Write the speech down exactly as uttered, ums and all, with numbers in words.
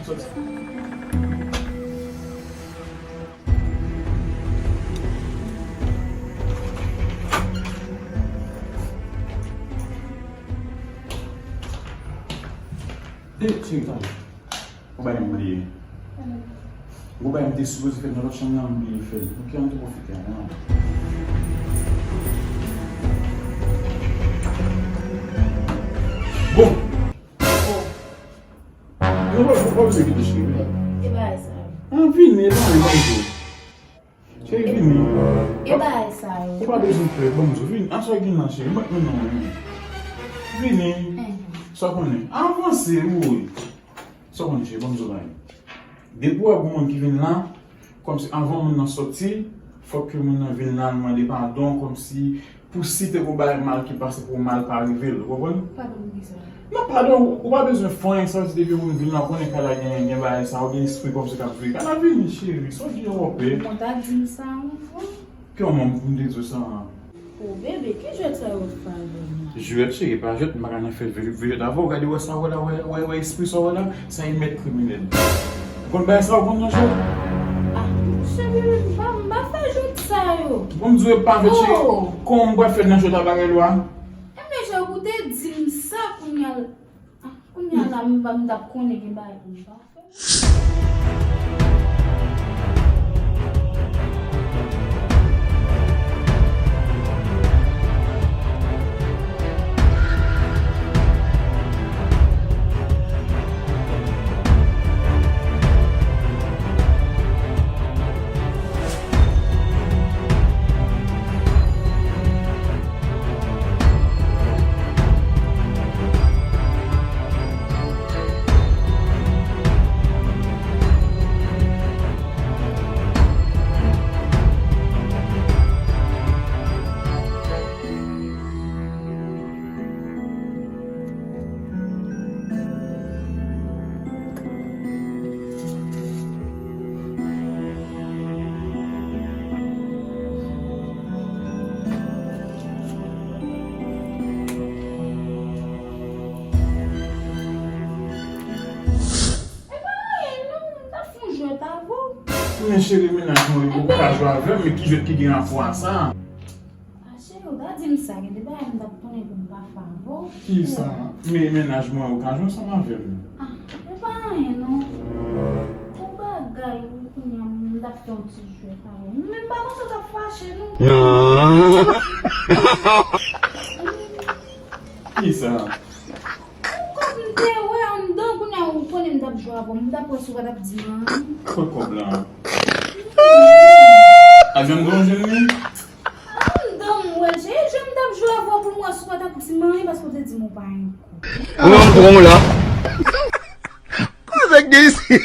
Soti. E, cheri, tande. Ou bay m bliye. Ou bay m te sipoze fè nan lòt chanm nan, m bliye fè. Ok, an tou pwofite a, non. Bon. Yo, pa, pa bezwen kite cheri, vini. E bagay sa yo. An vini, e pa yon bagay. Cheri, vini. E bagay sa yo. Ou pa bezwen pè, ban m di w, vini. An sa w gen nan cheri, mwen, mwen, non, non. Vini. Sa w konnen. Avanse, wi. Sa w konnen, cheri, ban m di w bagay. Depi w wè gon moun ki vin la, kòmsi anvan moun nan soti, fòk ke moun nan vin la, l mande padon, kòmsi pou si te gon bagay mal ki pase pou mal pa rive l, ou konprann? Padon pou kisa? Non, padon, ou pa bezwen fè anyen, sa vle di depi moun vin la, ou konnen kay la gen, gen bagay sa, ou gen espri kòmsi k ap vire. Kay la vini, cheri, sa w di yo wòpè. Ou konn ta di m sa anvan? Kòman m pou m te di w sa? O bebe, ki jwèt sa yo ap fè avè m la? Jwèt, cheri, pa jwèt, m pa ka nan fè vye, vye jwèt avè w. Gade, wè sa, wè la, wè, wè, wè espri sa, wè la, sa e mèt kriminèl. Ou konn bagay sa, ou konn nan jwèt? Ah, monchè, bebe, m pa, m pa fè jwèt sa yo. Bon, m di w e pa jwèt, cheri. Oh! Kòman m pral fè nan jwèt a bagay lwa? Enben, jan ou te di m sa, kounye a, ah, kounye a la, m pa, m t ap konnen gen bagay pou m pa fè. E pa anyen non, m t ap fè yon jwèt avè w. Men cheri, mennaj mwen yo ka jwe avè m, men ki jwèt ki gen rapò a sa? Ah, cheri, ou ta di m sa, gen de bagay m t ap konnen pou m pa fè avè w. Kisa? Men mennaj mwen yo ka jwe ansanm avè m. Ah, e pa anyen non. Yon bagay, wi, kounye a m t ap fè yon ti jwèt avè w. Men m pa panse w t ap fache non. Kisa? Ou konn m te wè anndan, kounye a ou konnen m t ap jwe avè w, m t ap wè si w pa t ap di m anyen. Kot kòb la? A jan m te jwenn li? Anndan m wè l, se jan m t ap jwe avè w pou m wè si w pa t ap di m anyen, paske w te di m ou pa gen kòb. Ou nan pran w la. Kòman sa k gen isi?